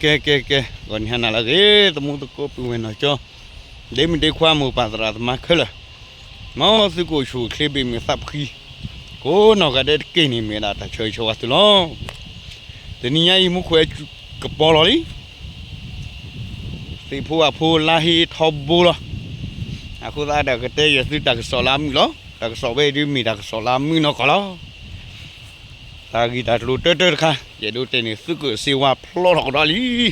ကဲ ကဲ ကဲ ဂီၤနံၤဟါနၤလၢအဂ့ၤ သမူသကိးပုၢ်ဝဲၢ်နီၢ်ကၠီ ဒ့မုၣ်ဒ့ခွါ မိၢ်ပၢ်သရၣ်သမါခဲလၢာ်, မ်သုကအိၣ်ဆူၣ်အိၣ်ချ့ ဘ့ၣ်မုာ်သးဖှံ ကိးနီၢ်ဂၤဒဲးတက့ၢ်န့ၣ် မ့ၢ်ဝဲဒၣ်တၢ်ဆၢဂ့ၤဆၢဝါသုလီၤ. တနံၤညါအံၤ မူခိၣ်အဲၣ်ကပီၤလီၤလံ သ့ၣ်ဖိဝၣ်ဖိလါဟ့ထီဘိလီၤ. အဃိသတးဒီး ကတဲယဲၢ်သုတၢ်ကစီၣ်လၢအမုာ်လီၤ. တၢ်ကစီၣ်ဝဲအံၤဒုးမ့ၢ်တၢ်ကစီၣ်လၢအမုာ်နီၢ်ကီၢ်လီၤ. တၢ်ဂ့ၢ်တၢ်ကျိၤတၢတၢတခါ ယအဲၣ်ဒိးတဲန့ၣ် သုးခိၣ်အဲၣ်စ့ဝါဖျီထီၣ်ကဒီးလံ.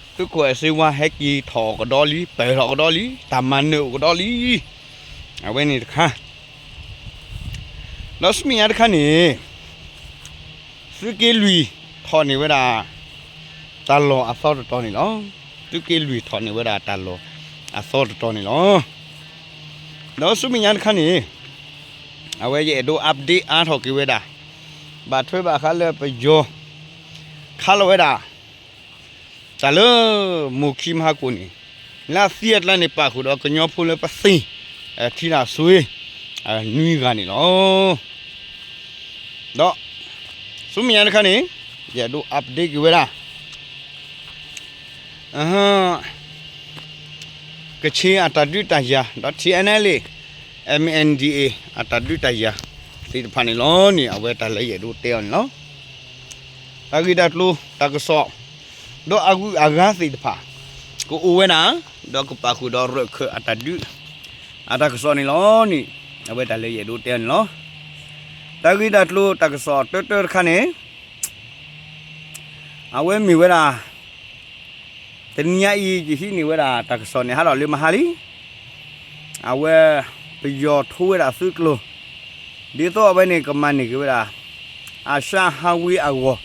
သုးခိၣ်အဲၣ်စ့ဝါဟဲက့ၤထီၣ်ကဒီးလံ ပၢၢ်ထီၣ်ကဒီးလံ တၢ်မၤနၢၤအိၣ်ကဒီးလံ. အဝဲန့ၣ်တခါ ဒီးဆူမဲာ်ညါတခါန့ၣ် သုးက့လွံၢ်ထီၣ်န့ၢ်ဝဲဒၣ် တၢ်လီၢ်အသီတတီၤန့ၣ်လီၤ. သုးက့လွံၢ်ထီၣ်န့ၢ်ဝဲဒၣ်တၢ်လီၢ်အသီတတီၤန့ၣ်လီၤ. ဒီးဆူမဲာ်ညါတခါန့ၣ် အဝဲယအဲၣ်ဒိး update အါထီၣ်က့ၤဝဲဒၣ် ဘၣ်ထွဲဘၣ်ဃးလၢပယီၤ ခးလီၤဝဲဒၣ် တၢ်လၢ မိၢ်ခံမဟါကိၣ်န့ၣ် လၢအသံအကျါန့ၣ် ပာ်ဃုာ်ဒီးကညီဖိလၢပသ့ၣ် ထံတၢ်ဆွ့ နွံဂၤန့ၣ်လီၤ. ဒီး ဆူမဲာ်ညါတခါန့ၣ် ယအဲၣ်ဒိး update က့ၤဝဲဒၣ် ကချ့ၣ်အတၢ်ဒုးတၢ်ယၤ ဒီး ထံၣ်အဲၣ်ၣ်ၣ်လ် MNDAA အတၢ်ဒုးတၢ်ယၤသ့ၣ်တဖၣ်န့ၣ်လီၤန့ၣ် အဝဲတၢ်လၢယအဲၣ်ဒိးတဲအီၤန့ၣ်လီၤ. တၢ်ဂ့ၢ်တၢ်ကျိၤတၢ်ကစီၣ် ဒီးအဂုၤအဂၤသ့ၣ်တဖၣ် ကအိၣ်ဝဲဒၣ် ဒီးကပာ်ဃုာ်ဒီးရၢၣ်ခၢၣ်အတၢ်ဒုး အတၢ်ကစီၣ်န့ၣ်လီၤန့ၣ် အဝဲတၢ်လၢယအဲၣ်ဒိးတဲအီၤန့ၣ်လီၤ. တၢ်ဂ့ၢ်တၢ်ကျိၤတၢ်ကစီၣ်တၢတၢတခါန့ၣ် အဝဲမ့ၢ်ဝဲဒၣ် တနံၤညါအံၤ ယဟံးန့ၢ်ဝဲဒၣ်တၢ်ကစီၣ်န့ၣ် ဟးထီၣ်လၢမဟါလံ. အဝဲ ပယီၤထိဝဲဒၣ်သုးကျိၤ ဒ်သိးအဝဲန့ၣ် ကမၤန့ၢ်က့ၤဝဲဒၣ် အၤၡါဟးဝ့အဂီၢ်,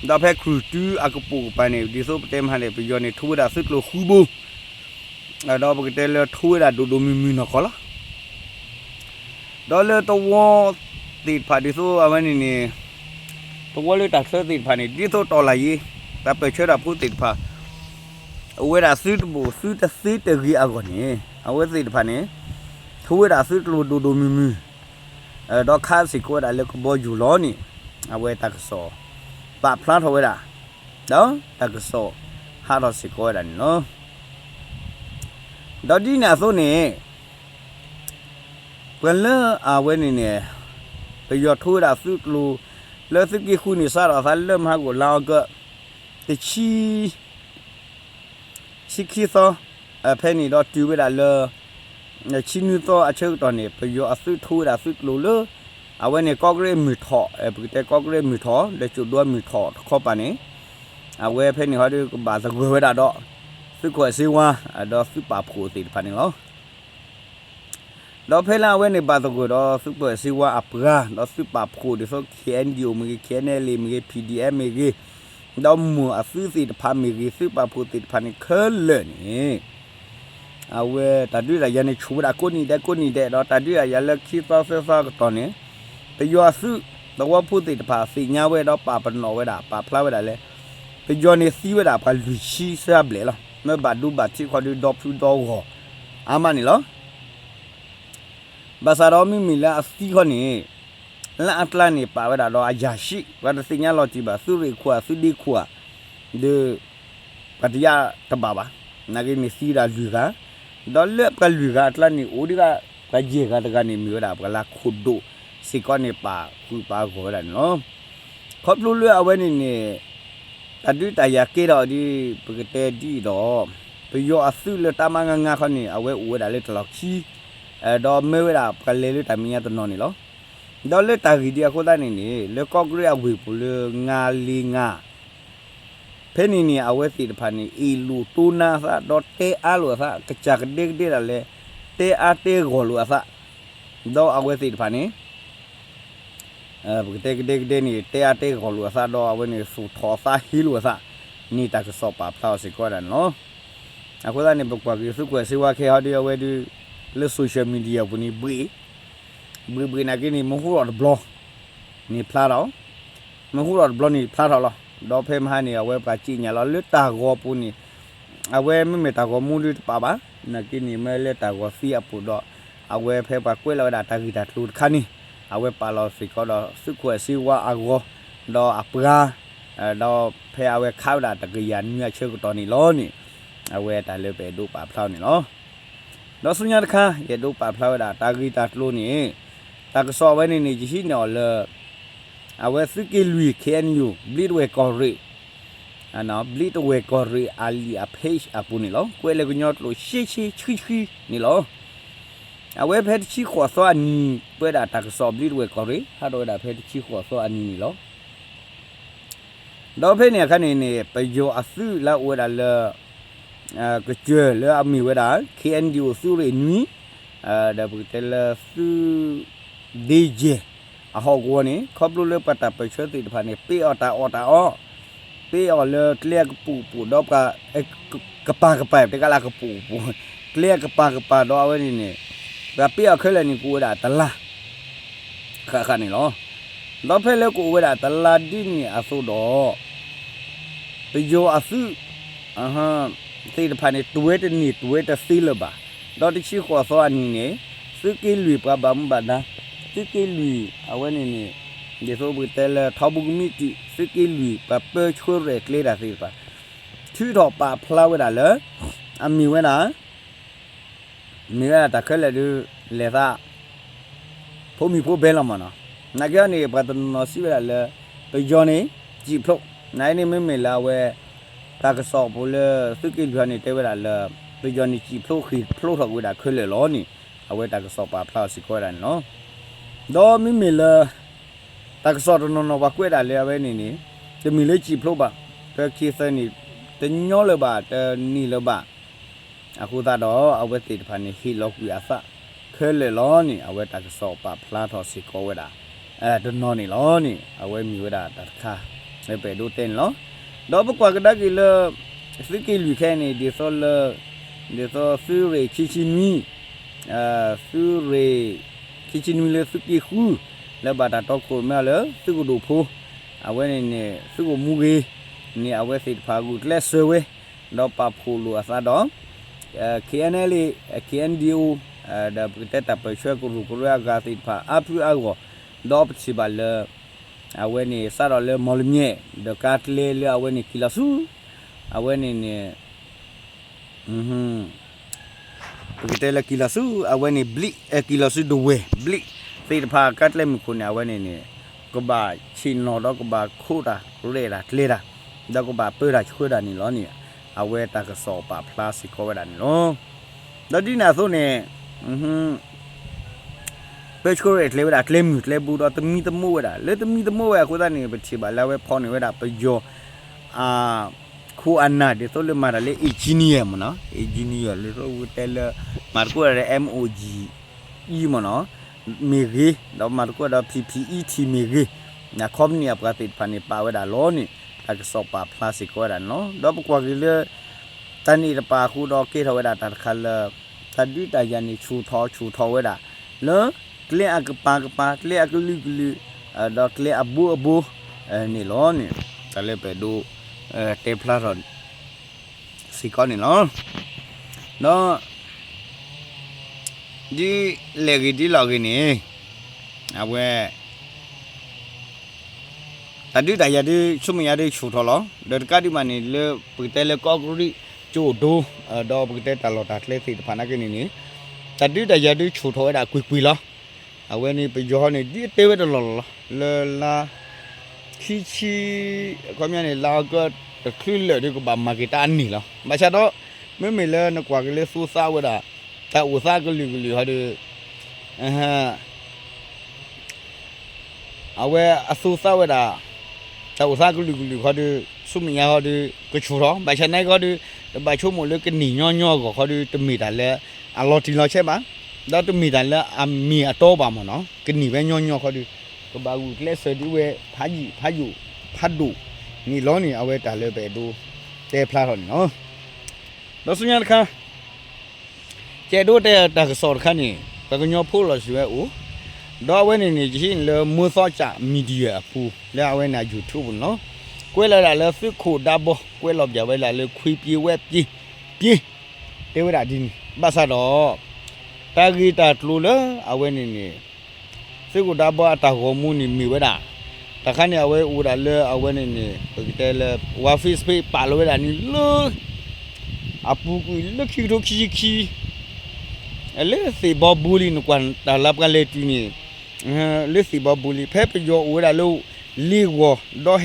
ဒီးဖဲခရုၣ်တုအကပိာ်ကပၤန့ၣ် ဒ်သိးပတဲမဟါန့ၣ် ပယီၤန့ၣ် ထိဝဲဒၣ်သုးကျိၤဃုဘိ ဒီးပကတဲလၢထိဝဲဒၣ်ဒိၣ်ဒိၣ်မုၢ်မုၢ်နီၢ်ကီၢ်လီၤ. ဒီးလၢသဝီသ့ၣ်တဖၣ်ဒ်သိးအဝဲန့ၣ်န့ၣ် သဝီလၢတၢ်ချၢသ့ၣ်တဖၣ်န့ၣ် ဒ်သိးတီၢ်လၢ်ယ့ တၢ်ပၢၢ်ဆၢတၢ်ဖိသ့ၣ်တဖၣ် အိၣ်ဝဲဒၣ်သုတဘိၣ်သုတသ့တဂ့ၤအဂီၢ်န့ၣ် အဝဲသ့ၣ်တဖၣ်န့ၣ် ထိဝဲဒၣ်သုးကျိၤဒိၣ်ဒိၣ်မုၢ်မုၢ် ဒီးခးစ့ၢ်ကီးဝဲဒၣ်လၢကဘီယူၤလီၤန့ၣ် အဝဲတၢ်ကစီၣ် ပာ်ဖျါထီၣ်ဝဲဒၣ် ဒီးတၢ်ကစီၣ်ဟးထီၣ်စ့ၢ်ကီးဝဲဒၣ်န့ၣ်လီၤ. ဒီးဒ်န့ၣ်အသိးန့ၣ် ပှၤလၢအဝဲန့ၣ်န့ၣ် ပယီၤထိဝဲဒၣ်သုးကျိၤ လၢသုးက့ဃုန့ၣ် စးထီၣ်သးလၢမဟါဂီၢ်လါအီကူး တဆံ ဆံခံသီ ဖဲန့ၣ်ဒီးတုၤဝဲဒၣ်လၢ ဆံနွံသီအဆၢကတီၢ်န့ၣ် ပယီၤအသုးထိဝဲဒၣ်သုးကျိၤလၢ အဝဲန့ၣ်ကီၢ်ကရ့ၣ်မုၢ်ထီၣ် ပကတဲကီၢ်ကရ့ၣ်မုၢ်ထီၣ် လၢကၠိၣ်ဒိမုၢ်ထီၣ်တခီပၤန့ၣ် အဝဲဖဲန့ၣ်ဟီဒီးကဘၣ်သဂၢၢ်ဝဲဒၣ်ဒီး သုးခိၣ်အဲၣ်စ့ဝါ ဒီးသုးပာ်ဖှိၣ်သ့ၣ်တဖၣ်န့ၣ်လီၤ. ဒီးဖဲလၢအဝဲန့ၣ်ဘၣ်သဂၢၢ်ဒီးသုးခိၣ်အဲၣ်စ့ဝါအပှၤ ဒီးသုးပာ်ဖှိၣ်ဒ်သိး ခ့ၣ်အဲၣ်ယူၣ်မ့ၢ်ဂ့ၤ ခ့ၣ်အဲၣ်အဲၣ်လ်မ့ၢ်ဂ့ၤ ခ့ၣ်အဲၣ်ယူၣ်မ့ၢ်ဂ့ၤ ဒီးမိၢ်အသုးသ့ၣ်တဖၣ်မ့ၢ်ဂ့ၤ သုးပာ်ဖှိၣ်သ့ၣ်တဖၣ်န့ၣ်ခဲလၢာ်န့ၣ် အဝဲတၢ်ဒုးတၢ်ယၤန့ၣ်ဆူၣ်ဝဲဒၣ်ကိးနံၤဒဲးကိးနံၤဒဲး ဒီးတၢ်ဒုးတၢ်ယၤလၢခံသီသၢသီအကတီၢ်န့ၣ် ပယီၤအသုးသဝီဖိသ့ၣ်တဖၣ်သ့ၣ်ညါဝဲဒီးပာ်ပနီၣ်ဝဲဒၣ် ပာ်ဖျါဝဲဒၣ်လၢ ပယီၤန့ၣ်သံဝဲဒၣ်ပှၤလွံၢ်ဆံသၢဘျဲၣ်လီၤ. မ့ၢ်ဘၣ်ဒိဘၣ်ထံးခီဒီးဒီဖုဒီဂီၢ်အါမးန့ၣ်လီၤ. ဘၣ်ဆၣ်ဒီးမ့မ့ၢ်လၢအသံခီန့ၣ် လၢအကျါန့ၣ်ပာ်ဝဲဒၣ်ဒီးအယၤၡံး ပှၤတသ့ၣ်ညါလီၤတံၢ်ဘၣ် သုးရ့ၣ်ခိၣ်ဧါ သုးဒ့ခိၣ်ဧါ ဒီး ပှၤတယါတဘၣ်ဘၣ် နာ်က့န့ၣ်သံဝဲဒၣ်လွံၢ်ဂၤ ဒီးလၢပှၤလွံၢ်ဂၤအကျါန့ၣ် အိၣ်ဒံးပှၤယဲၢ်ဂၤတဂၤန့ၣ် မ့ၢ်ဝဲဒၣ်ပှၤလၢခိၣ်ဒိၣ်စ့ၢ်ကီးန့ၣ် ပာ်ဃုာ်ပာ်ဂီၢ်ဝဲဒၣ်န့ၣ်လီၤ. ခီဖျိလၢအဝဲန့ၣ်န့ၣ် တၢ်ဒုးတၢ်ယၤကဲထီၣ်ဒ် ပကတဲဒ်အံၤဒီး ပယီၤအသုးလၢတၢ်မၤငါငါခီန့ၣ် အဝဲအိၣ်ဝဲဒၣ်လၢတၢ်လီၢ်ခံ ဒီးမၢဝဲဒၣ်ပှၤလဲၤလၢတၢ်မဲာ်ညါတနီၤန့ၣ်လီၤ. ဒီးလၢတၢ်ဂ့ၢ်ဒ်အဃိသတးန့ၣ်န့ၣ် လၢကီၢ်ကရ့ၣ်အဝ့ၢ်ပူၤလၢ ငါလ့ငါ ဖဲန့ၣ်န့ၣ် အဝဲသ့ၣ်တဖၣ်န့ၣ် အ့ၣ်လိာ်တိၢ်နါအသး ဒီးတဲအါလိာ်အသး ကစၢ်ကဒဲကဒဲဒၣ်လဲာ် တဲအါတဲဂီၢ်လိာ်အသး ဒီးအဝဲသ့ၣ်တဖၣ်န့ၣ် ပကတဲကဒဲကဒဲန့ၣ် တဲအါတဲဂီၢ်လိာ်အသး ဒီးအဝဲန့ၣ် သူၣ်ထီၣ်အသးဟ့လိာ်အသး န့ၣ်တၢ်ကစီၣ်ပာ်ဖျါအီၤစ့ၢ်ကီးဝဲဒၣ်န့ၣ်လီၤ. အဃိသတးန့ၣ် ပကွၢ်က့ၤသုးခိၣ်စ့ဝါခဲဟီဒီး အဝဲဒုး လၢ social media ပူၤန့ၣ် ဘှ့ၣ် ဘှ့ၣ်ဘှ့ၣ်နာ်က့န့ၣ် မဟူထီၣ်တဘျီ န့ၣ်ဖျါထီၣ် မဟူထီၣ်တဘျီန့ၣ်ဖျါထီၣ်လီၤ. ဒီးဖဲမဟါန့ၣ် အဝဲပှၤစံၣ်ညီၣ်လီၤလၢတၢ်ဂီၤပူၤန့ၣ် အဝဲမ့မ့ၢ်တၢ်ဂီၤမူဒုးတပာ်ဘၣ် နာ်က့န့ၣ် မ့ၢ်လၢတၢ်ဂီၤသံအပူၤဒီး အဝဲဖဲပှၤကွဲးလီၤဝဲဒၣ်တၢ်ဂ့ၢ်တၢ်ကျိၤတခါန့ၣ် အဝဲပာ်လီၤစ့ၢ်ကီးဒီးသုးခိၣ်စ့ဝါအဂီၤ ဒီးအပှၤ ဒီးဖဲအဝဲခးဝဲဒၣ်တကယၤနွံအဆၢကတီၢ်န့ၣ်လီၤန့ၣ်, အဝဲတၢ်လၢပအဲၣ်ဒိးပာ်ဖျါအီၤန့ၣ်လီၤ. ဒီးဆူညါတခါ ယအဲၣ်ဒိးပာ်ဖျါဝဲဒၣ်တၢ်ဂ့ၢ်တၢ်ကျိၤန့ၣ်, တၢ်ကစီၣ်ဝဲန့ၣ်န့ၣ် ယဟံးန့ၢ်အီၤလၢ အဝဲသုးက့လွံၢ် ခ့ၣ်အဲၣ်ယူၣ် ဘျံးတဝဲၢ်ကီၢ်ရ့ၣ် ဘျံးတဝဲၢ်ကီၢ်ရ့ၣ်အလံာ်အ page အပူၤန့ၣ်လီၤ. ကွဲးလၢကညီကျိာ် ရှဲရှဲဆှံဆှံန့ၣ်လီၤ. အဝဲဖဲတဆံဃိးသီအနံၤ ပဝဲဒၣ်တၢ်ကစီၣ်ဘျံးတဝဲၢ်ကီၢ်ရ့ၣ် ဟးထီၣ်ဝဲဒၣ်ဖဲတဆံဃိးသီအနံၤန့ၣ်လီၤ. ဒီးဖဲန့ၣ်အခါန့ၣ်န့ၣ် ပယီၤအသုးလၢအအိၣ်ဝဲဒၣ်လၢ ကစၢၢ်လၢအမ့ၢ်ဝဲဒၣ် ခ့ၣ်အဲၣ်ယူၣ် သုးရ့ၣ်နွံ ဒီးပကတဲလၢသုး ဒ့ယဲၢ် အဟီၣ်ကဝီၤန့ၣ် ခီဖျိလၢပှၤတၢ်ပၢၢ်ဆၢသ့ၣ်တဖၣ်န့ၣ် ပ့းအီၣ်တၢ်အီၣ်တၢ်အီ, ပ့းအီၣ်လၢကျဲအကပိာ်ကပိာ်ဒီးပှၤ ကပၤကပၤ တကးလၢကပိာ်ကပိာ် ကျဲအကပၤကပၤဒီးအဝဲန့ၣ်န့ၣ် ပှၤပ့းအီၣ်ခဲလၢာ်န့ၣ် ကအိၣ်ဝဲဒၣ်တလါ ဃၣ်ဃၣ်န့ၣ်လီၤ. ဒီးဖဲလၢကအိၣ်ဝဲဒၣ်တလါဒ်န့ၣ်အသိးဒီး ပယီၤအသုး သ့ၣ်တဖၣ်န့ၣ် တဝဲတန့ၢ်တဝဲတသ့လၢၤဘၣ်. ဒီးတဆံဃိးသီအနံၤန့ၣ် သုးက့လွံၢ်ပှၤဘၣ်မူဘၣ်ဒါ သုးက့လွံၢ်အဝဲန့ၣ်န့ၣ် ဒ်သိးပကတဲလၢထီဘိကမံးတံာ် သုးက့လွံၢ်ပှၤပၢဆှၢရဲၣ်ကျဲတၢ်သ့ၣ်တဖၣ် ထုးထီၣ်ပာ်ဖျါဝဲဒၣ်လၢ အမ့ၢ်ဝဲဒၣ် မ့ၢ်ဝဲဒၣ်တၢ်ခဲလၢာ်ဒုး လဲၤသး ဖိမံၤဖိဘဲလီၤမၢ်နီၤ. နာ်က့အီၤန့ၣ် ပှၤတနီၤနီၤစံးဝဲဒၣ်လၢ ပယီၤန့ၣ် စံၣ်ဖျိး, နာ်က့န့ၣ်မ့မ့ၢ်လၢအဝဲ တၢ်ကစီၣ်ဖိလၢသုးက့လွံၢ်န့ၣ် တဲဝဲဒၣ်လၢ ပယီၤန့ၣ်စံၣ်ဖျိးဃ့ၢ်ဖျိးထီၣ်က့ၤဝဲဒၣ်ခဲလၢာ်လီၤန့ၣ် အဝဲတၢ်ကစီၣ်ပာ်ဖျါအီၤစ့ၢ်ကီးဝဲဒၣ်န့ၣ်လီၤ. ဒီးမ့မ့ၢ်လၢ တၢ်ကစီၣ်တနီၤနီၤပှၤကွဲးဒၣ်လၢအဝဲန့ၣ်န့ၣ် တမ့ၢ်လၢစံၣ်ဖျိးဘၣ်, ပခံသၢန့ၣ် တညီလၢၤဘၣ် တန့ၢ်လၢၤဘၣ် အဃိသတးဒီး အဝဲသ့ၣ်တဖၣ်န့ၣ် ဟ့ၣ်လီၤကွံာ်အသးခဲလၢာ်လီၤန့ၣ် အဝဲတၢ်ကစီၣ်ပာ်ဖျါထီၣ်စ့ၢ်ကီးဝဲဒၣ် တနီၤန့ၣ်လီၤန့ၣ် အဝဲမ့ၢ်ဝဲဒၣ်တၢ်တခါ လၢပအဲၣ်ဒိးတဲန့ၣ်လီၤ. ဒီးပကွၢ်ကဒါက့ၤလၢ သုးက့လွံၢ်ခဲအံၤန့ၣ် ဒ်သိးလၢ ဒ်သိးသုးရ့ၣ်ခံဆံနွံ သုးရ့ၣ် ခံဆံနွံလၢသုးက့ဃု လၢဘၣ်တၢ်တီခိၣ်ရိၣ်မဲအီၤလၢသုးကဒိၣ်ဖိ အဝဲန့ၣ်န့ၣ် သုးကမူဂ့ၤန့ၣ် အဝဲသ့ၣ်တဖၣ်ဂုာ်ကျဲးစၢးဝဲ ဒီးပာ်ဖှိၣ်လိာ်အသးဒီး KNLA KNDO ဒီးပကတဲတၢ်ပၢၢ်ဆၢကရူၢ်ကရၢအဂၤသ့ၣ်တဖၣ်အါဖုအါဂီၢ် ဒီးပထံၣ်ဘၣ်လၢ အဝဲန့ၣ် စးထီၣ်လၢမီၢ်လမၠဲၣ် ဒီးကါကျဲလၢအဝဲန့ၣ်က့ၤလီၤဆူ အဝဲန့ၣ်န့ၣ် ပကတဲလၢက့ၤလီၤဆူ အဝဲန့ၣ်ဘျံး က့ၤလီၤဆူဒဝဲၢ် ဘျံး သ့ၣ်တဖၣ်ကါကျဲမုၢ်ခိၣ်န့ၣ် အဝဲန့ၣ်န့ၣ် ကဘၣ်ဆ့ၣ်နီၤဒီးကဘၣ်ခိးတၢ်ရဲၣ်တၢ်ကျဲၤတၢ် ဒီးကဘၣ်ပၢတၢ်ဆှၢတၢ်န့ၣ်လီၤန့ၣ် အဝဲတၢ်ကစီၣ်ပာ်ဖျါစ့ၢ်ကီးဝဲဒၣ်န့ၣ်လီၤ. ဒီးဒ်န့ၣ်အသိးန့ၣ် ပၢဆှၢရဲၣ်ကျဲၤဝဲဒၣ်ကျဲမုၢ်ကျဲဘိဒီးသမံသမိးဝဲဒၣ် လၢသမံသမိးဝဲအဃိသတးန့ၣ် ပထံၣ်ဘၣ်လၢအဝဲဖီၣ်န့ၢ်ဝဲဒၣ်ပယီၤ အခိၣ်အနၢ်ဒ်သိးလၢမၤတၢ်လၢ engineer မ့ၢ်နီၤ engineer လၢသိးပကတဲလၢ မၤသကိးတၢ်လၢ MOGE မ့ၢ်နီၤ မ့ၢ်ဂ့ၤ ဒီးမၤသကိးဒီး PPET မ့ၢ်ဂ့ၤ company အပှၤသ့ၣ်တဖၣ်န့ၣ် ပာ်ဝဲဒၣ်လီၤန့ၣ် တၢ်ကစီၣ်ပာ်ဖျါစ့ၢ်ကီးဝဲဒၣ်န့ၣ်လီၤ. ဒီးပကွၢ်က့ၤလၢ တၢ်န့ၣ်တပၤအဃိဒီးကဲထီၣ်ဝဲဒၣ်တၢ်တခါလၢ တၢ်ဒုးတၢ်ယၤန့ၣ် ဆူၣ်ထီၣ်ဆူၣ်ထီၣ်ဝဲဒၣ် လၢကျဲအကပၤကပၤ ကျဲအကလုာ်ကလုာ် ဒီးကျဲအဘိအဘိ န့ၣ်လီၤန့ၣ် တၢ်လၢပအဲၣ်ဒိး တဲဖျါထီၣ် စ့ၢ်ကီးန့ၣ်လီၤ. ဒီး ဒ်လဲၣ်ဂ့ၤဒ်လဲၣ်ဂ့ၤန့ၣ် အဝဲ တၢ်ဒုးတၢ်ယၤဒုး ဆူမဲာ်ညါဒုးဆူၣ်ထီၣ်လီၤ. ဒီးတကးဒံးဘၣ်န့ၣ် လၢပကတဲလၢကီၢ်ကရံၣ်ကၠိၣ်ဒိ ဒီးပကတဲတၢ်လီၢ်တၢ်ကျဲသ့ၣ်တဖၣ်နာ်က့န့ၣ်န့ၣ် တၢ်ဒုးတၢ်ယၤဒုးဆူၣ်ထီၣ်ဝဲဒၣ်ကွ့ၢ်ကွ့ၢ်လီၤ. အဝဲန့ၣ်ပယီၤန့ၣ် ဒ်အတဲဝဲတလီၢ်လီၢ်လီၤ လၢလါ ခံဆံ ခီပညီန့ၣ် လါအီကူးတချုးလၢာ်ဒုးကဘၣ်မၤက့ၤတၢ်အန့ၣ်လီၤ. ဘၣ်ဆၣ်ဒီး မ့မ့ၢ်လၢနကွၢ်က့ၤလၢသူသးဝဲဒၣ် တၢ်အိၣ်သးကလုာ်ကလုာ်ဟီဒုး အဝဲအသူသးဝဲဒၣ် တၢ်အိၣ်သးကလုာ်ကလုာ်ခီဒုး ဆူမဲာ်ညါခီဒုး ကဆူၣ်ထီၣ် ဘၣ်ဆၣ်နာ်က့ခီဒုး တဘၣ်ဆိကမိၣ်လၢကန့ၢ်ညီညီအဂီၢ်ခီဒုး တမ့ၢ်တၢ်လၢအလီၤတံၢ်လီၤဆဲးဘၣ် ဒီးတမ့ၢ်တၢ်လၢအမ့ၢ်အတီဘၣ်မ့ၢ်နီၤ ကန့ၢ်ဝဲညီညီခီဒုး ကဘၣ်ဂုာ်ကျဲးစၢးဒ်ဝဲ ဖးယံာ်ဖးယိာ် ဖးဒိၣ်န့ၣ်လီၤန့ၣ် အဝဲတၢ်လၢပအဲၣ်ဒိးတဲဖျါထီၣ်န့ၣ်လီၤ. ဒီးဆူညါတခါ ကအဲၣ်ဒိးတဲတၢ်ကစီၣ်တခါန့ၣ် ပှၤကညီဖိလီၤစံးဝဲအိၣ် ဒီးအဝဲန့ၣ်န့ၣ် ယဟံးန့ၢ်လၢ မိၢ်သီကၠး Media အပူၤ လၢအဝဲန့ၣ်အ YouTube န့ၣ်လီၤ. ကွဲးလီၤဒၣ်လၢသုးခိၣ်ဒါဘီ ကွဲးလီၤပၠးဝဲဒၣ်လၢ ခွံပြေးဝဲပြေး တဲဝဲဒၣ်ဒ်န့ၣ် ဘၣ်ဆၣ်ဒီး တၢ်ဂ့ၢ်တၢ်ကျိၤလၢအဝဲန့ၣ်န့ၣ် သုးခိၣ်ဒါဘီအတၢ်ဂီၤမူန့ၣ်မ့ၢ်ဝဲဒၣ် တခါန့ၣ် အဝဲအိၣ်ဝဲဒၣ်လၢအဝဲန့ၣ်န့ၣ် ပကတဲလၢ War Face Page ပာ်လီၤဝဲဒၣ်န့ၣ်လၢ အပူၤကွံာ်လၢခံကထိခံဆံခံ လၢသ့ၣ်ဘီဘိလံ နကွၢ်တၢ်လၢပှၤလဲၤတုၤန့ၣ် လၢသ့ၣ်ဘီဘိလံ ဖဲပယီၤအိၣ်ဝဲဒၣ်လၢ လ့ၣ်ဂီၤ ဒီးဟဲ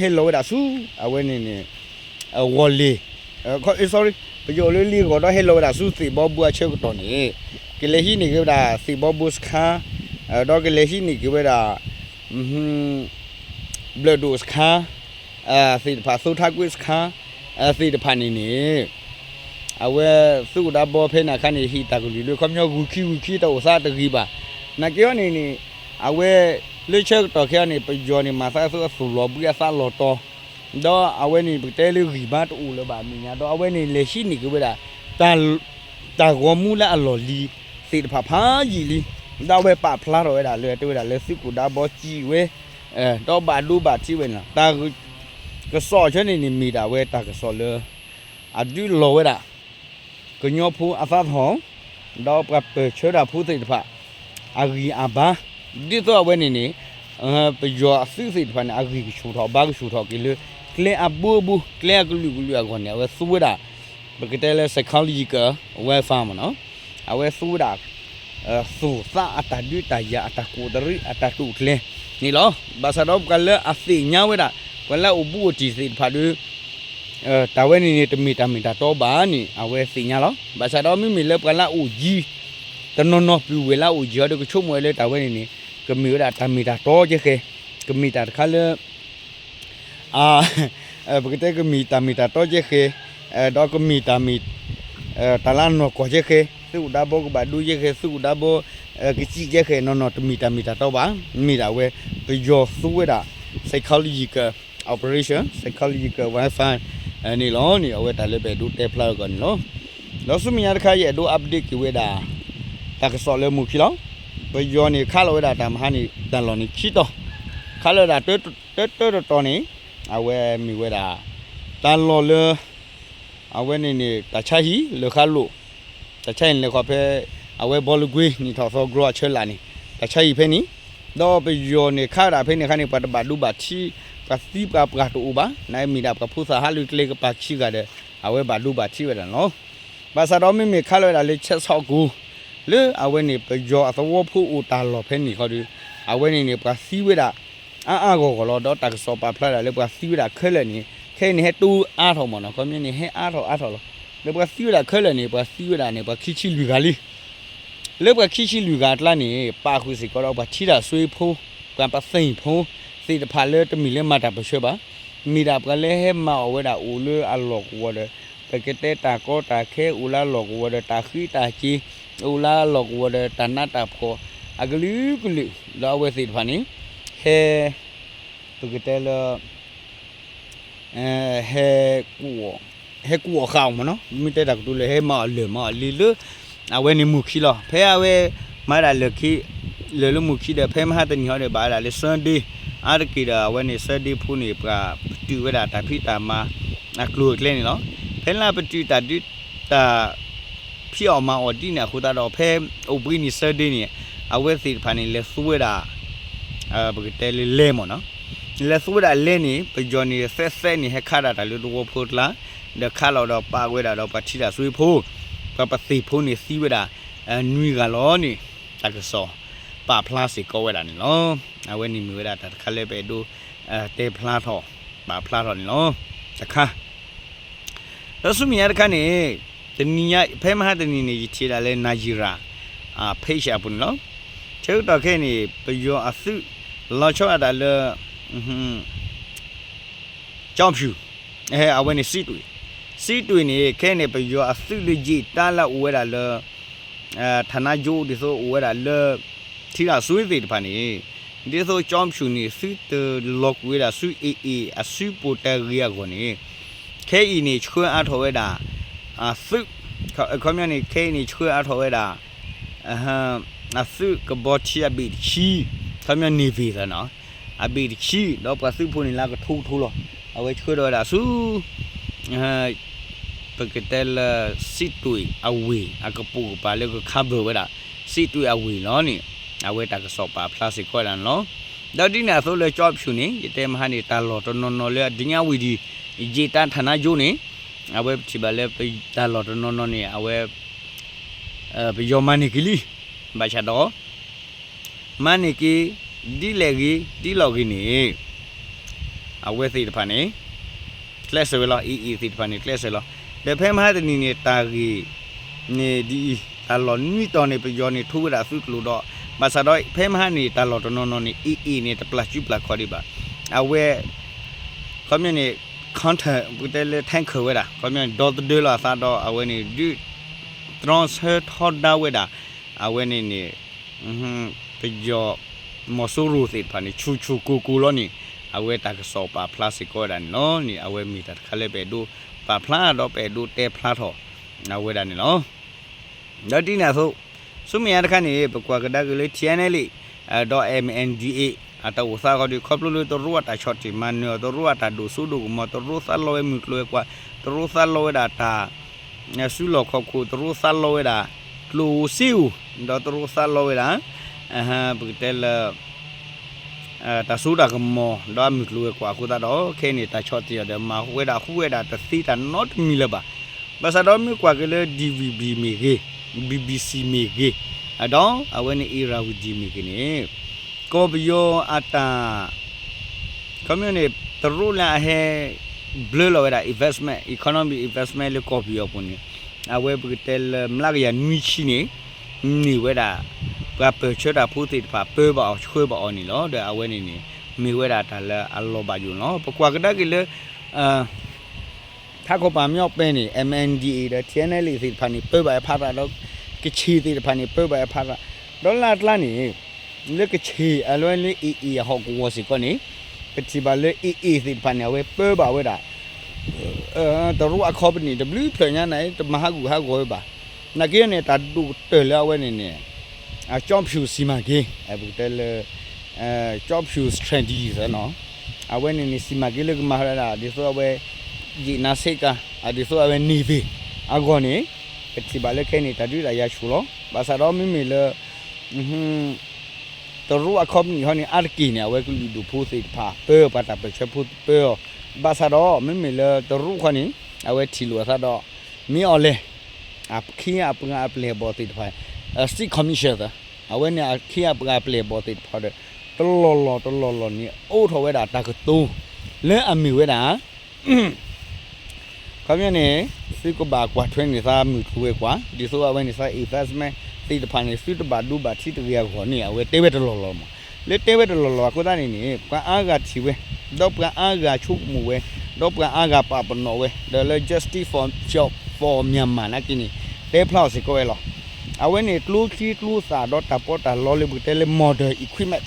လီၤဝဲဒၣ်ဆူ အဝဲန့ၣ်န့ၣ် ဂီၤလ့ၣ် sorry ပယီၤအိၣ်လၢလ့ၣ်ဂီၤ ဒီးဟဲလီၤဝဲဒၣ်ဆူသ့ၣ်ဘီဘိအဆၢကတီၢ်န့ၣ် ကလဲၤဟံးန့ၢ်က့ၤဝဲဒၣ်သ့ၣ်ဘီဘိစခါ ဒီးကလဲၤဟံးန့ၢ်က့ၤဝဲဒၣ် ဘျၢၣ်ဒိၣ်စခါ သ့ၣ်တဖၣ် သိထါကွ့စခါ သ့ၣ်တဖၣ်န့ၣ်န့ၣ် အဝဲသုးခိၣ်ဒါဘီဖဲန့ၣ်အခါန့ၣ် ဟ့ၣ်တၢ်ကလုၢ်လၢ ခီပညီဂုာ်ခံဂုာ်ခံတအိၣ်သးတဂ့ၤဘၣ်. နာ်က့အီၤန့ၣ်န့ၣ် အဝဲ လၢဆၢကတီၢ်ခဲအံၤန့ၣ် ပယီၤန့ၣ် မၤသးအသိးအသူၣ်လီၤဘှံးအသးလီၤတီၤ ဒီးအဝဲန့ၣ် ပကတဲလၢဂံၢ်ဘါတအိၣ်လၢၤဘၣ် အမဲာ်ညါ ဒီးအဝဲန့ၣ် လဲၤဟံးန့ၢ်က့ၤဝဲဒၣ် တၢ်ဂီၤမူလၢအလီၢ်လံၤသ့ၣ်တဖၣ်ဖးယံာ်လံ ဒီးအဝဲပာ်ဖျါထီၣ်ဝဲဒၣ်လၢ တဲဝဲဒၣ်လၢသုးခိၣ်ဒါဘီစံးဝဲ ဒီးဘၣ်ဒိဘၣ်ထံးဝဲန့ၣ်လီၤ. တၢ်ကစီၣ်ဆၢန့ၣ်န့ၣ် မ့ၢ်ဒၣ်ဝဲတၢ်ကစီၣ်လၢ အဒုးလီၤဝဲဒၣ် ကညီဖိအသးသဟီၣ် ဒီးပှၤပၢၢ်ဆၢတၢ်ဖိသ့ၣ်တဖၣ် အဂံၢ်အဘါ ဒ်သိးအဝဲန့ၣ်န့ၣ် ပယီၤအသုးသ့ၣ်တဖၣ်န့ၣ် အဂံၢ်ကဆူၣ်ထီၣ်ဘါကဆူၣ်ထီၣ်က့ၤလၢ ကျဲအဘိအဘိ ကျဲအကလုာ်ကလုာ်အဂီၢ်န့ၣ် အဝဲသူဝဲဒၣ် ပကတဲလၢ psychological warfare မ့ၢ်နီၤ အဝဲသူဝဲဒၣ် သူၣ်သးအတၢ်ဒုးတၢ်ယၤ အတၢ်ကိးတရံး အတၢ်တိာ်ကျဲၤန့ၣ်လီၤ. ဘၣ်ဆၣ်ဒီးပှၤလၢအသ့ၣ်ညါဝဲဒၣ် ပှၤလၢအအိၣ်ဘူးအိၣ်တံၢ်သ့ၣ်တဖၣ်ဒီး တၢ်ဝဲန့ၣ်န့ၣ် တမ့ၢ်တၢ်မ့ၢ်တၢ်တီဘၣ်န့ၣ် အဝဲသ့ၣ်ညါလီၤ. ဘၣ်ဆၣ်ဒီးမ့မ့ၢ်လၢပှၤလၢအအိၣ်ယံၤ တနီၤနီၤပုၢ်ဝဲၢ်လၢအအိၣ်ယံၤအီၤဒီး ကဆိကမိၣ်ဝဲလၢတၢ်ဝဲန့ၣ်န့ၣ် ကမ့ၢ်ဝဲဒၣ်တၢ်မ့ၢ်တၢ်တီကဲဃဲၤ ကမ့ၢ်တၢ်တခါလၢ ပကတဲကမ့ၢ်တၢ်မ့ၢ်တၢ်တီကဲဃဲၤ ဒီးကမ့ၢ်တၢ်မ့ၢ် တၢ်လၢအနီၢ်ကီၢ်ကဲဃဲၤ သုးခိၣ်ဒါဘီကဘၣ်ဒိကဲဃဲၤ သုးခိၣ်ဒါဘီ ကစံးကဲဃဲၤနီၢ်နီၢ် တမ့ၢ်တၢ်မ့ၢ်တၢ်တီဘၣ်. မ့ၢ်ဒၣ်ဝဲ ပယီၤသူဝဲဒၣ် psychological operation psychological warfare န့ၣ်လီၤန့ၣ် အဝဲတၢ်လၢပအဲၣ်ဒိးတဲဖျါအဂီၢ်န့ၣ်လီၤ. ဒီးဆူမဲာ်ညါတခါ ယအဲၣ်ဒိး update က့ၤဝဲဒၣ် တၢ်ကစီၣ်လၢမူၤခံလီၤ. ပယီၤန့ၣ် ခးလီၤဝဲဒၣ်တၢ်မဟါန့ၣ် တၢ်လီၢ်န့ၣ်ခံတီၤ ခးလီၤဝဲဒၣ်တၢတတီၤန့ၣ် အဝဲမ့ၢ်ဝဲဒၣ် တၢ်လီၢ်လၢ အဝဲန့ၣ်န့ၣ် တၢ်ဆါဟံၣ်လၢဃါလိာ် တၢ်ဆါဟံၣ်န့ၣ်လဲၤခီဖဲ အဝဲဘီလၢကွ့ နံၣ်ထီၣ်သီ ကရီအဆၢလာ်န့ၣ် တၢ်ဆါဟံၣ်ဖဲန့ၣ် ဒီးပယီၤန့ၣ် ခးဒၣ်ဖဲန့ၣ်အခါန့ၣ် ပှၤတဘၣ်ဒိဘၣ်ထံး ပှၤသံပှၤပှၢ်တအိၣ်ဘၣ် နမ့ၢ်ဒၣ်ပှၤဖိသၣ်ဟးလၢကျဲကပၤခံဂၤဒီး အဝဲဘၣ်ဒိဘၣ်ထံးဝဲဒၣ်န့ၣ်လီၤ. ဘၣ်ဆၣ်ဒီးမ့မ့ၢ်ခးလီၤဝဲဒၣ်လၢ ချက်ဆီကိ လၢအဝဲန့ၣ် ပယီၤအသဝီဖိအိၣ်တၢ်လီၢ်ဖဲန့ၣ်ခီဒီး အဝဲန့ၣ်န့ၣ် ပှၤသံဝဲဒၣ် အါအါဂီၢ်ဂီၢ်လီၤ. ဒီးတၢ်ကစီၣ်ပာ်ဖျါဒၣ်လၢပှၤသံဝဲဒၣ်ခဲလၢာ်န့ၣ် ခဲအံၤန့ၣ် ဟဲတိအါထီၣ်မ့ၢ်နီၤ ခီပညီန့ၣ် ဟဲအါထီၣ်အါထီၣ်လီၤ. ဒီးပှၤသံဝဲဒၣ်ခဲလၢာ်န့ၣ် ပှၤသံဝဲဒၣ်န့ၣ် ပှၤခံဆံလွံၢ်ဂၤလံ လၢပှၤခံဆံလွံၢ်ဂၤအကျါန့ၣ် ပာ်ဃုာ်စ့ၢ်ကီးဒီးပှၤထံတၢ်စွ့ဖိ ပှၤပသ့ၣ်ဖိ သ့ၣ်တဖၣ်လၢတမ့ၢ်လၢမၤတၢ်ပၢၢ်ဆၢဘၣ်. မ့ၢ်ဒၣ်ပှၤလၢဟဲမၤအီၣ်ဝဲဒၣ်အိၣ်လၢအလီၢ်ကဝီၤဒီး ပကတဲတၢ်ကီတၢ်ခဲအိၣ်လၢအလီၢ်ကဝီၤဒီး တၢ်ဃံတၢ်စ့ၤ အိၣ်လၢအလီၢ်ကဝီၤဒီး တၢ်နးတၢ်ဖှီၣ် အကလုာ်ကလုာ် ဒီးအဝဲသ့ၣ်တဖၣ်န့ၣ် ဟဲ ပကတဲလၢ ဟဲ ဟဲကူၣ်အီၣ်ဃာ်အီၤမ့ၢ်နီၤ မ့ၢ်တဲတၢ်ကတိၤလၢဟဲမၤအီၣ်လၢၢ်မၤအီၣ်လံလၢ အဝဲန့ၣ်မူၤခံလီၤ. ဖဲအဝဲ မၤဒၣ်လၢၢ်ခံ လၢာ်လၢမူၤခံဒီး ဖဲမဟါတနံၤဟီဒီး ဘၣ်ဝဲဒၣ်လၢ Sunday အါတက့ၢ်ဒီး အဝဲန့ၣ် Sunday ဖိန့ၣ် ပှၤပတုာ်ဝဲဒၣ်တၢ်ဖံးတၢ်မၤ အကျိၤအကျဲန့ၣ်လီၤ. ဖဲလၢပတုာ်တၢ်ဒုးတၢ် ဖံးအီၣ်မၤအီၣ်ဒ်န့ၣ်အဃိသတးဒီး ဖဲအိၣ်ဘှံးနံၤ Sunday န့ၣ် အဝဲသ့ၣ်တဖၣ်န့ၣ် လဲၤသူဝဲဒၣ် ပကတဲလၢလဲမ့ၢ်နီၤ လဲၤသူဝဲဒၣ်လဲန့ၣ် ပယီၤန့ၣ် သဲးသဲးန့ၣ် ဟဲခးဒၣ်တၢ်လၢသဝီဖိအကျါ ဒီးခးလီၤဒီးပာ်ဝဲဒၣ်ဒီးပှၤထံတၢ်စွ့ဖိ ပှၤပသ့ၣ်ဖိန့ၣ်သံဝဲဒၣ် နွံဂၤလီၤန့ၣ် တၢ်ကစီၣ်ပာ်ဖျါစ့ၢ်ကီးဝဲဒၣ်န့ၣ်လီၤ. အဝဲန့ၣ်မ့ၢ်ဝဲဒၣ်တၢ်တခါလၢပအဲၣ်ဒိး တဲဖျါထီၣ် ပာ်ဖျါထီၣ်န့ၣ်လီၤ. တခါ ဒီးဆူမဲာ်ညါတခါန့ၣ် တနံၤညါ ဖဲမဟါတနံၤန့ၣ် ယထံၣ်ဒၣ်လၢ Nigeria page အပူၤန့ၣ်လီၤ. ဆၢကတီၢ်ခဲအံၤန့ၣ် ပယီၤအသုး လီၤဆီဒၣ်တၢ်လၢ ကၠီဖၠူၣ် အဝဲန့ၣ် စံးတွ့ၣ် စံးတွ့ၣ်န့ၣ် ခဲအံၤန့ၣ် ပယီၤအသုးလၢယံာ်တၢ်လၢအအိၣ်ဝဲဒၣ်လၢ ဌာနချုပ် ဒ်သိးအိၣ်ဝဲဒၣ်လၢ ထံတၢ်စွ့သ့ၣ်တဖၣ်န့ၣ် ဒ်သိးကၠီဖၠူၣ်န့ၣ် သုတလီၤကွံာ်ဝဲဒၣ်ဆူ AA အစုပူၤတၢ်ဂ့ၢ်အဂီၢ်န့ၣ် ခဲအံၤန့ၣ် ဆှၢအါထီၣ်ဝဲဒၣ် အသုး ခီပညီန့ၣ် ခဲအံၤန့ၣ် ဆှၢအါထီၣ်ဝဲဒၣ် အသုးကဘီထံအဘ့ၣ်တဆံ ခီပညီ Navy သနီၤ အဘ့ၣ်တဆံ ဒီးပှၤသုးဖိန့ၣ်လၢကထိကထိလီၤ. အဝဲဆှၢထီၣ်ဝဲဒၣ်ဆူ ပကတဲလၢ စံးတွ့ၣ်အဝ့ၢ် အကပိာ်ကပၤလၢက cover ဝဲဒၣ် စံးတွ့ၣ်အဝ့ၢ်လီၤန့ၣ် အဝဲတၢ်ကစီၣ်ပာ်ဖျါစ့ၢ်ကီးဝဲဒၣ်န့ၣ်လီၤ. ဒီးဒ်န့ၣ်အသိးလၢကၠီဖၠူၣ်န့ၣ် ယတဲမဟါန့ၣ် တၢ်လီၢ်တနီၤနီၤလၢအဒုညါဝံၤဒံး ယ့ၣ်တၢ်ထၣ်နါယိန့ၣ် အဝဲပထံၣ်ဘၣ်လၢတၢ်လီၢ်တနီၤနီၤန့ၣ် အဝဲ ပယီၤမၤန့ၢ်က့ၤလံ, ဘၣ်ဆၣ်ဒီး မၤန့ၢ်က့ၤ ဒ်လဲၣ်ဂ့ၤ ဒ်လဲၣ်ဂ့ၤန့ၣ် အဝဲသ့ၣ်တဖၣ်န့ၣ် ကျဲးစၢးဝဲလီၤ, အ့ၣ်အ့ၣ်သ့ၣ်တဖၣ်န့ၣ် ကျဲးစၢးလီၤ. ဒီးဖဲမဟါတနံၤန့ၣ် တၢ်ဂ့ၢ်န့ၣ်ဒ်အံၤ, တၢ်လီၢ်နွံတီၤန့ၣ် ပယီၤန့ၣ် ထိဝဲဒၣ်သုးကျိၤဒီး ဘၣ်ဆၣ်ဒီးဖဲမဟါန့ၣ် တၢ်လီၢ်တနီၤနီၤန့ၣ် အ့ၣ်အ့ၣ်န့ၣ် တပျၢ်စုပျၢ်ခီၣ်ဒံးဘၣ်. အဝဲ ခီပညီန့ၣ် counter ပကတဲလၢ tanker ဝဲဒၣ်, ခီပညီန့ၣ် ဒီသဒၢလီၤအသးဒီး အဝဲန့ၣ် ဒုး တြီဆၢထီဒါဝဲဒၣ်, အဝဲန့ၣ်န့ၣ် ပယီၤမီၤစိရိၤသ့ၣ်တဖၣ်န့ၣ် ဆူၣ်ဆူၣ်ကိၢ်ကိၢ်လီၤန့ၣ် အဝဲတၢ်ကစီၣ်ပာ်ဖျါစ့ၢ်ကီးဝဲဒၣ်န့ၣ်လီၤန့ၣ် အဝဲမ့ၢ်တၢ်တခါလၢပအဲၣ်ဒိးပာ်ဖျါဒီးပအဲၣ်ဒိးတဲဖျါထီၣ် အဝဲဒၣ်န့ၣ်လီၤ. ဒီးဒ်န့ၣ်အသိး ဆူမဲာ်ညါတခါန့ၣ် ပကွၢ်ကဒါက့ၤလၢ ထံၣ်အဲၣ်နဲလ်အ့ၣ် ဒီး မၣ်အၣ်ဒံၣ်အ့ၣ် အတၢ်အိၣ်သးဃီဒီး ခီဖျိလၢတရူးအတၢ်ဆီၣ်တံၢ်မၤနၢၤအီၤ, တရူးအတၢ်ဒိၣ်စိဒိၣ်ကမီၤ, တရူးသးလီဝဲမုၢ်ကျိၤဝဲၤကွာ်, တရူးသးလီဝဲဒၣ်တၢ် စုလီၢ်ခီၣ်ခိၣ်, တရူးသးလီဝဲဒၣ် ကျိၣ်ဧိၤစ့ဧိၤ, ဒီးတရူးသးလီဝဲဒၣ် ပကတဲလၢ တၢ်စိတၢ်ကမီၤ ဒီးအမုၢ်ကျိၤဝဲၤကွာ်အဃိသတးဒီး ခဲအံၤန့ၣ် တၢ်ဆီၣ်တံၢ်အီၤဒီး မၤဝဲဒၣ်ဟူးဝဲဒၣ်တသ့တၢ်နီတမံၤလၢၤဘၣ်. ဘၣ်ဆၣ်ဒီးမ့ၢ်ကွၢ်က့ၤလၢ DVB မ့ၢ်ဂ့ၤ, BBC မ့ၢ်ဂ့ၤ, ဒီးအဝဲန့ၣ် Irrawaddy မ့ၢ်ဂ့ၤန့ၣ် ကီၢ်ပယီၤအတၢ် ခီပညီန့ၣ် တရူးလၢအဟဲ ဘျၢလီၤဝဲဒၣ် investment, economic investment လၢကီၢ်ပယီၤအပူၤန့ၣ် အဝဲပကတဲလၢ မျးကယၤနွံဆံန့ၣ် န့ၢ်ဝဲဒၣ် ပှၤပၢၢ်ဆၢတၢ်ဖိသ့ၣ်တဖၣ် ပၢဘၣ်အီၤဆှၢဘၣ်အီၤန့ၣ်လီၤ. ဒီးအဝဲန့ၣ်န့ၣ် မ့ၢ်ဝဲဒၣ်တၢ်လၢအလီၤဘၣ်ယိၣ်န့ၣ်လီၤ. ပကွၢ်ကဒါက့ၤလၢ ထးခိၣ်ပၢ်မၠီပဲန့ၣ် MNDAA ဒီး ထံၣ်အဲၣ်နဲလ်အ့ၣ်သ့ၣ်တဖၣ်န့ၣ် ပၢဘၣ်အဖးသးဒီး ကချ့ၣ်သ့ၣ်တဖၣ်န့ၣ် ပၢဘၣ်အဖးသး ဒီးလၢအကျါန့ၣ် လၢကချ့ၣ်အလွဲလၢ အ့ၣ်အ့ၣ် အဟီၣ်ကဝီၤစ့ၢ်ကီးန့ၣ် ပထံၣ်ဘၣ်လၢ အ့ၣ်အ့ၣ်သ့ၣ်တဖၣ်န့ၣ် အဝဲပၢဘၣ်ဝဲဒၣ် တရူးအ company တဘျုးဖျၢၣ်ညါန့ၣ် တမၤဟးဂူာ်ဟးဂီၤဝဲဘၣ်. နာ်က့န့ၣ် တၢ်ဒိၣ်ကတၢၢ်လၢအဝဲန့ၣ်န့ၣ် ကၠီဖၠူၣ် စီမံကိန်း ပကတဲလၢ ကၠီဖၠူၣ် strategy နီၤ အဝဲန့ၣ်န့ၣ် စီမံကိန်း လၢကမၤဝဲဒၣ် ဒ်သိးအဝဲ ယံာ်နါစ့ကၤ ဒ်သိးအဝဲန့ၣ်သ့ၣ်အဂီၢ်န့ၣ် ပထံၣ်ဘၣ်လၢခဲအံၤန့ၣ် တၢ်ဒုးတၢ်ယၤဆူၣ်လီၤ. ဘၣ်ဆၣ်ဒီးမ့မ့ၢ်လၢ တရူးအ company ဟီန့ၣ် အါတက့ၢ်န့ၣ် အဝဲကလုာ်ဒူၣ်ဖိသ့ၣ်တဖၣ်ပၢအီၤ ပှၤတၢ်ပၢၢ်ဆၢဖိပၢအီၤ. ဘၣ်ဆၣ်ဒီး မ့မ့ၢ်လၢတရူးခီန့ၣ် အဝဲထံၣ်လိာ်အသးဒီး မ့ၢ်အီၤလဲၣ် အခ့အပှၤအပျဲၢ်အဘီၣ်သ့ၣ်တဖၣ် State Commission အဝဲန့ၣ်အခ့အပှၤအပျဲၢ်အဘီၣ်သ့ၣ်တဖၣ်ဒီး တလီၢ်လီၢ်တလီၢ်လီၢ်န့ၣ် အိးထီၣ်ဝဲဒၣ်တၢ်ကတိၤ လၢအမ့ၢ်ဝဲဒၣ် ခီပညီန့ၣ် သုကဘၣ်ကွၢ်ထွဲန့ၢ်သးမုၢ်ကျိၤဝဲၤကွာ် ဒ်သိးအဝဲန့ၣ်သး investment သ့ၣ်တဖၣ်န့ၣ် သုတဘၣ်ဒိဘၣ်ထံးတဂ့ၤအဂီၢ်န့ၣ် အဝဲတဲဝဲတလီၢ်လီၢ်မး. လၢတဲဝဲတလီၢ်လီၢ်အဃိသတးန့ၣ်န့ၣ် ပှၤအါဂၤထံၣ်ဝဲ ဒီးပှၤအါဂၤဆိကမိၣ်ဝဲ ဒီးပှၤအါဂၤပာ်ပနီၣ်ဝဲ ဒီးလၢ Justice for Myanmar နာ်က့န့ၣ် တဲဖျါအီၤစ့ၢ်ကီးဝဲလီၤ. အဝဲန့ၣ် ကျိချံကျိသၣ်ဒီးတၢ်ပီးတၢ်လီလၢပကတဲလၢ modern equipment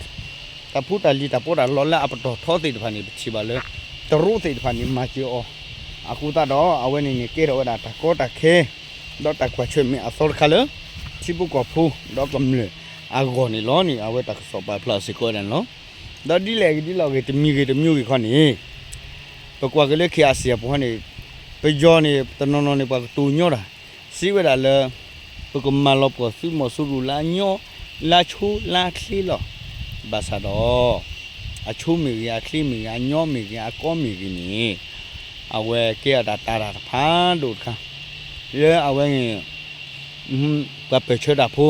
တၢ်ဖိတၢ်လံၤတၢ်ပီးတၢ်လီလၢအပတီၢ်ထီသ့ၣ်တဖၣ်န့ၣ် ပထံၣ်ဘၣ်လၢ တရူးသ့ၣ်တဖၣ်န့ၣ် မၤစၢၤအီၤ အဃိသတးဒီး အဝဲန့ၣ်န့ၣ် ကဲထီၣ်ဝဲဒၣ်တၢ်ကီတၢ်ခဲ ဒီးတၢ်ကွၢ်ဆၢၣ်မဲာ်အသီတခါလၢ ထံဖိကီၢ်ဖိ ဒီးကမျၢၢ်အဂီၢ်န့ၣ်လီၤန့ၣ် အဝဲတၢ်ကစီၣ်ပာ်ဖျါစ့ၢ်ကီးဝဲဒၣ်န့ၣ်လီၤ. ဒီးဒ်လဲၣ်ဂ့ၤဒ်လဲၣ်ဂ့ၤ တမံၤဂ့ၤတမံၤဂ့ၤခီန့ၣ် ပကွၢ်က့ၤလၢ KIC အပူၤန့ၣ် ပယီၤန့ၣ် တနီၤနီၤန့ၣ် ပှၤကတိၤညီတၢ် စံးဝဲဒၣ်လၢ ပကမၤလီၤပှီၢ်သုးမီၤစိရိၤလၢအညီ လၢအဆိလၢအချ့လီၤ. ဘၣ်ဆၣ်ဒီး အဆိမ့ၢ်ဂ့ၤ အချ့မ့ၢ်ဂ့ၤ အညီမ့ၢ်ဂ့ၤ အကီမ့ၢ်ဂ့ၤန့ၣ် အဝဲကဲအတၢ်တာ်တၢ်တဖးဒိၣ်တခါ လၢအဝဲန့ၣ် ပှၤပၢၢ်ဆၢတၢ်ဖိ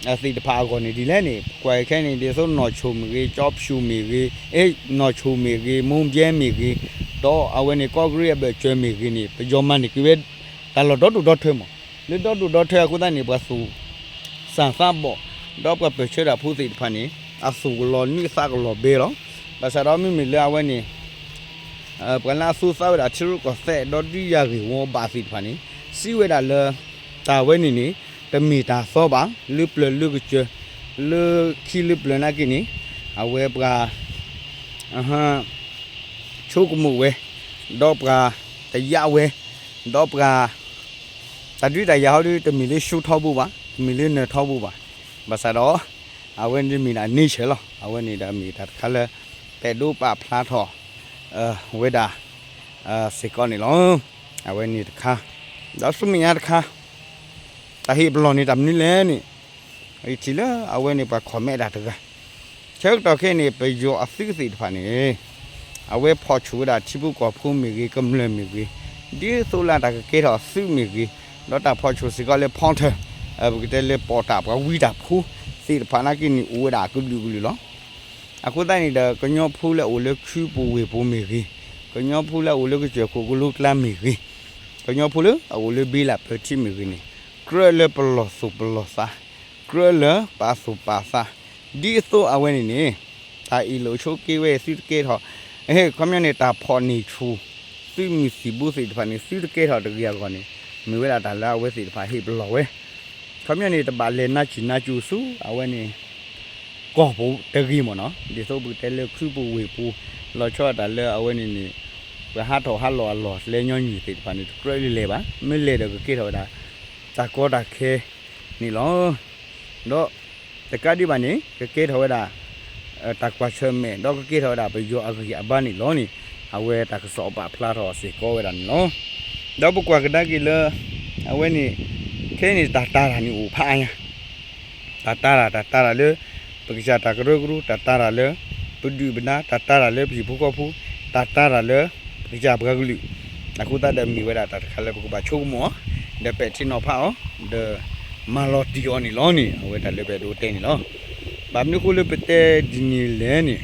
အသ့ၣ်တဖၣ်အဂီၢ်န့ၣ်ဒ်လဲၣ်န့ၣ် ပကွၢ်ခဲအံၤန့ၣ် ဒ်သိးနီၢ်ဆိၣ်မ့ၢ်ဂ့ၤ ကၠီဖၠူၣ်မ့ၢ်ဂ့ၤ နီၢ်ဆိၣ်မ့ၢ်ဂ့ၤ မိၢ်ဘျဲမ့ၢ်ဂ့ၤ ဒီးအဝဲန့ၣ် ကီၢ်ကရံၣ်အဘၢၣ်စၢၤမ့ၢ်ဂ့ၤန့ၣ် ပယီၤမၤန့ၢ်က့ၤဝဲ တၢ်လီၢ်ဒီဒိၣ်ဒီထၢမး လၢဒီဒိၣ်ဒီထၢအဃိသတးန့ၣ် ပှၤသူၣ်စၢ်သးဘီၣ် ဒီးပှၤပၢၢ်ဆၢတၢ်ဖိသ့ၣ်တဖၣ်န့ၣ် အသူၣ်ကလီၤနွံသးကလီၤဘဲလီၤ. ဘၣ်ဆၣ်ဒီးမ့မ့ၢ်လၢအဝဲန့ၣ် ပှၤလၢအသူသးဝဲဒၣ်ထံရူၢ်ကီၢ်သဲး ဒီးဒုးယၤဂ့ၢ်ဝီဘၣ်သ့ၣ်တဖၣ်န့ၣ် စံးဝဲဒၣ်လၢ တၢ်ဝဲန့ၣ်န့ၣ် တမ့ၢ်တၢ်သီဘၣ် လၢပျၢၤလၢကစၢၤ လၢခံလၢပျၢၤနာ်က့န့ၣ် အဝဲပှၤ ဆိကမိၣ်ဝဲ ဒီးပှၤတယာ်ဝဲ ဒီးပှၤ တၢ်ဒုးတၢ်ယၤဟီဒုး တမ့ၢ်လၢဆှိထီဘိဘၣ် တမ့ၢ်လၢနၢၤထီဘိဘၣ် ဘၣ်ဆၣ်ဒီး အဝဲန့ၣ်မ့ၢ်ဒၣ် nature လီၤ. အဝဲန့ၣ်ဒီးမ့ၢ်တၢ်တခါလၢ ပအဲၣ်ဒိးပာ်ဖျါထီၣ် ဝဲဒၣ် စ့ၢ်ကီးန့ၣ်လီၤ. အဝဲန့ၣ်တခါ ဒီးဆူမဲာ်ညါတခါ တၢ်ဟ့ၣ်ပလီၢ်န့ၣ်တၢ်မနုၤလဲၣ်န့ၣ် ယထံၣ်လၢအဝဲန့ၣ်ပှၤ comment တၢ်တဂၤ ဆၢကတီၢ်ခဲအံၤန့ၣ် ပယီၤအသုးသ့ၣ်တဖၣ်န့ၣ် အဝဲဖီၣ်ဆူၣ်ဝဲဒၣ်ထံဖိကီၢ်ဖိမ့ၢ်ဂ့ၤ, ကမျၢၢ်မ့ၢ်ဂ့ၤ, ဒ်သိးလၢတၢ်ကကဲထီၣ်အသုးမ့ၢ်ဂ့ၤ, ဒီးတၢ်ဖီၣ်ဆူၣ်စ့ၢ်ကီးလၢ ဖီၣ်ထၢၣ်, ပကတဲလၢပီၣ်တၢ်ပှၤဝံတၢ်ဖိသ့ၣ်တဖၣ်နာ်က့န့ၣ် အိၣ်ဝဲဒၣ်အကလုာ်ကလုာ်လီၤ. အဃိသတးန့ၣ်ဒီး ကညီဖိလၢအအိၣ်လၢခုပူၤဝ့ၢ်ပူၤမ့ၢ်ဂ့ၤ, ကညီဖိလၢအအိၣ်လၢကစၢၢ်ခိၣ်ကလိကျါမ့ၢ်ဂ့ၤ, ကညီဖိလၢအအိၣ်လၢဘ့လးပၢၤထံမ့ၢ်ဂ့ၤန့ၣ် ကြၢးလၢပလီၢ်သူၣ်ပလီၢ်သး, ကြၢးလၢပာ်သူၣ်ပာ်သး, ဒ်သိးအဝဲန့ၣ်န့ၣ် တၢ်အ့ၣ်လိာ်ဆိးက့ဝဲ သုတကဲထီၣ်, အခီပညီန့ၣ် တၢ်ဖီၣ်န့ၢ်ဆူၣ် သုးမုၢ်သံၣ်ဘိသ့ၣ်တဖၣ်န့ၣ် သုတကဲထီၣ်တဂ့ၤအဂီၢ်န့ၣ် မ့ၢ်ဝဲဒၣ်တၢ်လၢအဝဲသ့ၣ်တဖၣ်ဟ့ၣ်ပလီၢ်ဝဲ, အခီပညီန့ၣ် တဘၣ်လဲၤနါဆံၣ်နါစူၤဆူ အဝဲန့ၣ် ကီၢ်ပူၤတဂ့ၤမ့ၢ်နီၤ, ဒ်သိးပကတဲလၢခုပူၤဝ့ၢ်ပူၤ, လီၤဆီဒၣ်တၢ်လၢအဝဲန့ၣ်န့ၣ် ပှၤဟးထီၣ်ဟးလီၤအလီၢ် ကျဲညီနုၢ်သ့ၣ်တဖၣ်န့ၣ် တကြၢးလၢလဲၤဘၣ်, မ့ၢ်လဲၤဒီးကကဲထီၣ်ဝဲဒၣ် တၢ်ကီတၢ်ခဲန့ၣ်လီၤ. ဒီးတကးဒံးဘၣ်န့ၣ် ကကဲထီၣ်ဝဲဒၣ် တၢ်ကွၢ်ဆၢၣ်မဲာ် ဒီးကကဲထီၣ်ဝဲဒၣ်ပယီၤအဂံၢ်အဘါန့ၣ်လီၤန့ၣ် အဝဲတၢ်ကစီၣ်ပာ်ဖျါထီၣ်စ့ၢ်ကီးဝဲဒၣ်န့ၣ်လီၤ. ဒီးပကွၢ်ကဒါက့ၤလၢ အဝဲန့ၣ် ခဲအံၤန့ၣ် တၢ်တာ်တၢ်န့ၣ်အိၣ်ဖးအါညါ တၢ်တာ်တၢ် တၢ်တာ်တၢ်လၢ ပကစၢ်တၢ်ကရၢကရိ, တၢ်တာ်တၢ်လၢ ပဒုၣ်ပဒါ, တၢ်တာ်တၢ်လၢပဟံၣ်ဖိဃီဖိ, တၢ်တာ်တၢ်လၢ ပကစၢ်ပှၤကလုာ်, အဃိသတးဒီးမ့ၢ်ဝဲဒၣ်တၢ်တခါလၢပကဘၣ်ဆိကမိၣ်အီၤ, ဒီးပဲာ်ထံနီၤဖးအီၤ, ဒီးမၤလီၤတံၢ်အီၤန့ၣ်လီၤန့ၣ် အဝဲတၢ်လၢပအဲၣ်ဒိးတဲန့ၣ်လီၤ. ဘၣ်မနုၤအဃိလၢပတဲဒ်န့ၣ်လဲၣ်န့ၣ်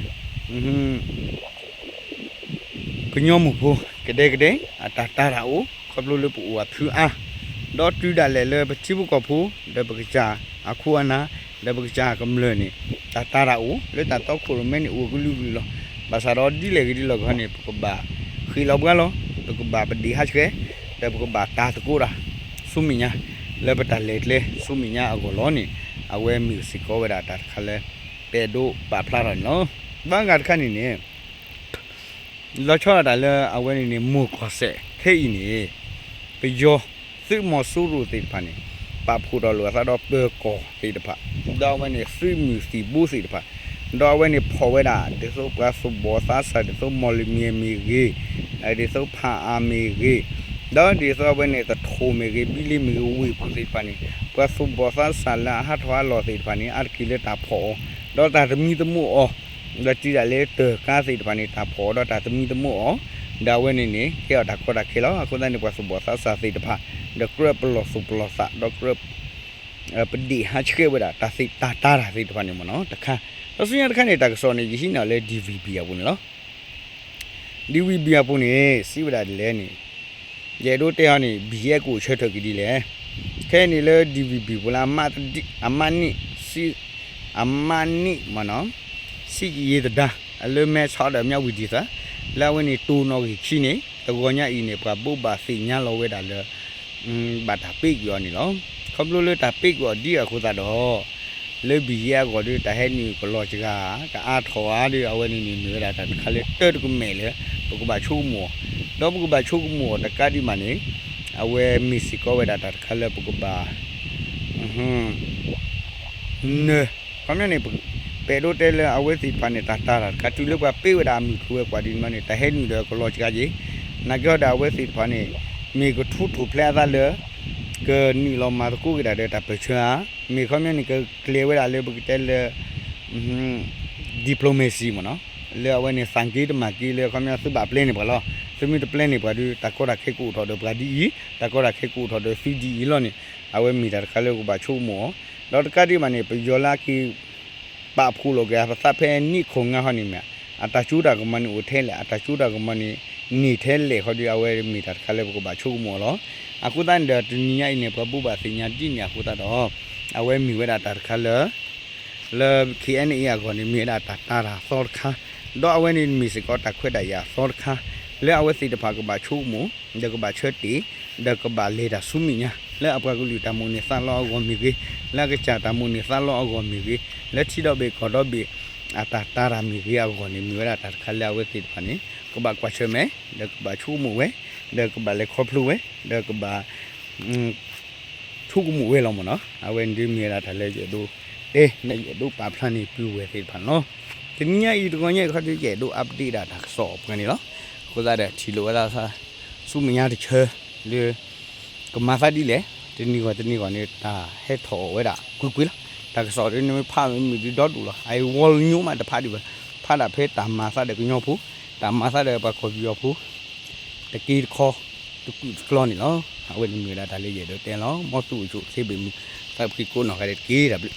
ကညီမိၢ်ဖိ ကဒဲကဒဲ အတၢ်တာ်တၢ်အိၣ် ခီဖျိလၢပအိၣ်အဖုအါ, ဒီးတုၤဒၣ်လဲာ်လၢပထံဖိကီၢ်ဖိ ဒီးပကစၢ်အခိၣ်အနၢ် ဒီးပကစၢ်ကမျၢၢ်န့ၣ် တၢ်တာ်တၢ်အိၣ် လၢတၢ်တီခိၣ်ရိၣ်မဲန့ၣ် အိၣ်ကလုာ်ကလုာ်လီၤ. ဘၣ်ဆၣ်ဒီးဒ်လဲၣ်ဂ့ၤဒ်လဲၣ်ဂ့ၤန့ၣ် ပကဘၣ်ဃ့ၢ်လီၤဘှါလီၤ, ပကဘၣ်ပဒ့ၣ်ဟးဆှဲး, ဒီးပကဘၣ်တာ်သကိးတၢ် ဆူမဲာ်ညါ, လၢပတၢ်လဲၤကျဲဆူမဲာ်ညါအဂီၢ်လီၤန့ၣ် အဝဲမ့ၢ်စ့ၢ်ကီးဝဲဒၣ်တၢ်တခါလၢ ပအဲၣ်ဒိးပာ်ဖျါထီၣ်န့ၣ်လီၤ. ဘၣ်ဂၤတခါန့ၣ်န့ၣ် လီၤဆီဒၣ်တၢ်လၢအဝဲန့ၣ်န့ၣ် မိၢ်ကီၢ်စဲၣ်ခဲအံၤန့ၣ် ပယီၤသုးမီၤစိရိၤသ့ၣ်တဖၣ်န့ၣ် ပာ်ဖှိၣ်ထီၣ်လိာ်အသးဒီးပၢၤကီၢ်သ့ၣ်တဖၣ်, ဒီးအဝဲန့ၣ်သုးမုၢ်သံၣ်ဘိသ့ၣ်တဖၣ်, ဒီးအဝဲန့ၣ်ဖီၣ်ဝဲဒၣ် ဒ်သိးပှၤသူၣ်ဘီၣ်သးစၢ် ဒ်သိးမီၢ်လမံၤမ့ၢ်ဂ့ၤ, ဒ်သိးဖၣ်အၣ်မ့ၢ်ဂ့ၤ, ဒီးဒ်သိးအဝဲန့ၣ်သထူၣ်မ့ၢ်ဂ့ၤ ဘံလ့မ့ၢ်ဂ့ၤ ဝ့ၢ်ပူၤသ့ၣ်တဖၣ်န့ၣ် ပှၤသူၣ်ဘီၣ်သးစၢ်လၢအဟးထီၣ်ဟးလီၤသ့ၣ်တဖၣ်န့ၣ် အါတက့ၢ်လၢတၢ်ဖီၣ်အီၤ, ဒီးတၢ်သမံသမိးအီၤ, ဒီးတုၤဒၣ်လဲာ်တၢ်ကါသ့ၣ်တဖၣ်န့ၣ် တၢ်ဖီၣ်အီၤဒီးတၢ်သမံသမိးအီၤ, ဒီးအဝဲန့ၣ်န့ၣ် ကဲထီၣ်တၢ်ကီတၢ်ခဲလီၤ. အဃိသတးန့ၣ် ပှၤသူၣ်ဘီၣ်သးစၢ်သ့ၣ်တဖၣ် ဒီးကြၢးပလီၢ်သူၣ်ပလီၢ်သး ဒီးကြၢး ပဒ့ၣ်ဟးဆှဲးဝဲဒၣ် တၢ်သ့ၣ်တၢ်တာ်တၢ်သ့ၣ်တဖၣ်န့ၣ်မ့ၢ်နီၤ တခါ, ဒီးဆူညါတခါန့ၣ် တၢ်ကစီၣ်န့ၣ် ယဟံးန့ၢ်အီၤလၢ DVB အပူၤန့ၣ်လီၤ. DVB အပူၤန့ၣ် စံးဝဲဒၣ်ဒ်လဲၣ်န့ၣ် ယအဲၣ်ဒိးတဲအီၤန့ၣ် ဘံၣ်ယဲၢ်ကအိၣ်ဆၢထၢၣ်က့ၤဒ်လဲၣ်. ခဲအံၤန့ၣ်လၢ DVB ပူၤလၢ အမးနံၣ် စံ အမးနံၣ် မ့ၢ်နီၤ စံးကယ့သဒါ လၢမဲဆီဒီးမၠၣ်ဝံၤဒ်သိး လၢအဝဲန့ၣ်တိၢ်နီၣ်ဂံၢ်ခံန့ၣ် တဂီၤညါအံၤန့ၣ် ပှၤဘိးဘၣ်သ့ၣ်ညါလီၤဝဲဒၣ်လၢ ဘၣ်တၢ်ပ့းကွံာ်အီၤန့ၣ်လီၤ. ခီဖျိလၢတၢ်ပ့းကွံာ်အီၤဒ်အဃိသတးဒီး လၢဘံၣ်ယဲၢ်အဂီၢ်ဒီး တၢ်ဟဲနုာ်ကလီၤစှၤ ကအါထီၣ်ဧါဒီး အဝဲန့ၣ်န့ၣ် မ့ၢ်ဝဲဒၣ်တၢ်တခါလၢတၢတကမဲာ်လၢ ပကဘၣ်ဆိကမိၣ်အီၤ, ဒီးပကဘၣ်ဆိကမိၣ်အီၤတကးဒံးဘၣ်န့ၣ် အဝဲမ့ၢ်စ့ၢ်ကီးဝဲဒၣ်တၢ်တခါလၢပကဘၣ် နၢၤ ခီပညီန့ၣ် ပအဲၣ်ဒိးတဲလၢအဝဲသ့ၣ်တဖၣ်န့ၣ် တၢ်တာ်တၢ်တခါ တုၤလၢပှၤပ့းဝဲဒၣ်အမုၢ်ကျိၤဝဲၤကွာ်ဒ်န့ၣ်န့ၣ် တၢ်ဟဲနုာ်ဒီးကလီၤစှၤက့ၤ, နာ်က့ဟီဒီးအဝဲသ့ၣ်တဖၣ်န့ၣ် မ့ၢ်ကထူထူၣ်ဖျဲးအသးလၢ ကနုာ်လီၤမၤသကိးက့ၤဒၣ်ဒီးတၢ်ပၢၢ်ဆၢဧါ, မ့ၢ်ခီပညီန့ၣ် ကကျဲၤဝဲဒၣ်လၢပကတဲလၢ diplomacy မ့ၢ်နီၤ, လၢအဝဲန့ၣ် သးက့တမၤက့လၢ ခီပညီသုဘၣ်ပျဲန့ၢ်ပှၤလီၤ, သုမ့ၢ်တပျဲန့ၢ်ပှၤဒီး တၢ်ကီတၢ်ခဲကအိၣ်ထီၣ်ဒီးပှၤဒ်အံၤ, တၢ်ကီတၢ်ခဲကအိၣ်ထီၣ်ဒီးသုဒ်အံၤလီၤန့ၣ်, အဝဲမ့ၢ်တၢ်တခါလၢပကဘၣ်ဆိကမိၣ်အီၤ, ဒီးတကးဒံးဘၣ်န့ၣ် ပယီၤလၢအက့ၤ ပာ်ဖှိၣ်လီၤက့ၤအသးဖဲနံၣ်ခိၣ်ငါဟီန့ၣ်မ့ၢ်, အတၢ်စိတၢ်ကမီၤန့ၣ်အိၣ်ထဲလဲၣ်, အတၢ်စိတၢ်ကမီၤန့ၣ် န့ၢ်ထဲလဲၣ်ဃီဒီး အဝဲမ့ၢ်တၢ်တခါလၢပကဘၣ်ဆိကမိၣ်အီၤလီၤ. အဃိသတးန့ၣ်ဒီး တနံၤညါအံၤန့ၣ် ပှၤဘိးဘၣ်သ့ၣ်ညါဒ်န့ၣ်အဃိသတးဒီး အဝဲမ့ၢ်ဝဲဒၣ်တၢ်တခါလၢ လၢ KNA အဂီၢ်န့ၣ် မ့ၢ်ဝဲဒၣ်တၢ်တာ်တၢ်သီတခါ, ဒီးအဝဲန့ၣ်မ့ၢ်စ့ၢ်ကီးတၢ်ခွဲးတၢ်ယာ်အသီတခါ, လၢအဝဲသ့ၣ်တဖၣ်ကဘၣ်ဆိကမိၣ်, ဒီးကဘၣ်ဆၢတ့ၢ်, ဒီးကဘၣ်လဲၤတၢ်ဆူမဲာ်ညါ, လၢအပှၤကလုာ်တၢ်မိၣ်န့ၢ်သးလီအဂီၢ်မ့ၢ်ဂ့ၤ, လၢအကစၢ်တၢ်မိၣ်န့ၢ်သးလီအဂီၢ်မ့ၢ်ဂ့ၤ, လၢထံဒီဘ့ၣ်ကီၢ်ဒီဘ့ၣ် အတၢ်တာ်တၢ်မ့ၢ်ဂ့ၤအဂီၢ်န့ၣ် မ့ၢ်ဝဲဒၣ်တၢ်တခါလၢအဝဲသ့ၣ်တဖၣ်န့ၣ် ကဘၣ်ကွၢ်ဆၢၣ်မဲာ်, ဒီးကဘၣ်ဆိကမိၣ်ဝဲ, ဒီးကဘၣ်လဲၤခီဖျိဝဲ, ဒီးကဘၣ် ဆိကမိၣ်ဝဲလီၤမ့ၢ်နီၤ, အဝဲန့ၣ်ဒ်မ့ၢ်ဝဲဒၣ်တၢ်လၢယအဲၣ်ဒိးတဲ လၢယအဲၣ်ဒိးပာ်ဖျါန့ၢ်ပုၢ်ဝဲၢ်သ့ၣ်တဖၣ်န့ၣ်လီၤ. တနံၤညါအံၤတဂီၤညါအံၤခီဒီး ယအဲၣ်ဒိး update ဒၣ်တၢ်ကစီၣ်အပှဲၤန့ၣ်လီၤ. အဃိသတးဒီး ထံၣ်လိာ်ဝဲဒၣ်သး ဆူမဲာ်ညါတဆၢ လၢ ကမၤသးဒ်လဲၣ်, တနံၤဂီၢ်တနံၤဂီၢ်န့ၣ် တၢ်ဟဲထီၣ်အီၣ်ဝဲဒၣ်ကွ့ၢ်ကွ့ၢ်လီၤ. တၢ်ကစီၣ်ဒ်န့ၣ်မ့ၢ်ဖးမ့ၢ်မုာ်ဒ်ဒီဒူၣ်လီၤ. အအံၤဝီလၢညိမးတဖးဒံးဘၣ်, ဖးဒၣ်ဖဲတၢ်မၤသးဒီးကညီဖိ, တၢ်မၤသးဒီးပှၤကီၢ်ပယီၤဖိ, တက့တခီ, တကုာ်တကျီန့ၣ်လီၤ. အဝဲန့ၣ်မ့ၢ်ဝဲဒၣ်တၢ်လၢယအဲၣ်ဒိးတဲလီၤ. မ်သုအိၣ်ဆူၣ်အိၣ်ချ့ဘၣ်မုာ်, သးဖှံကိးနီၢ်ဂၤဒဲးတက့ၢ်. တၢ်ဘျုး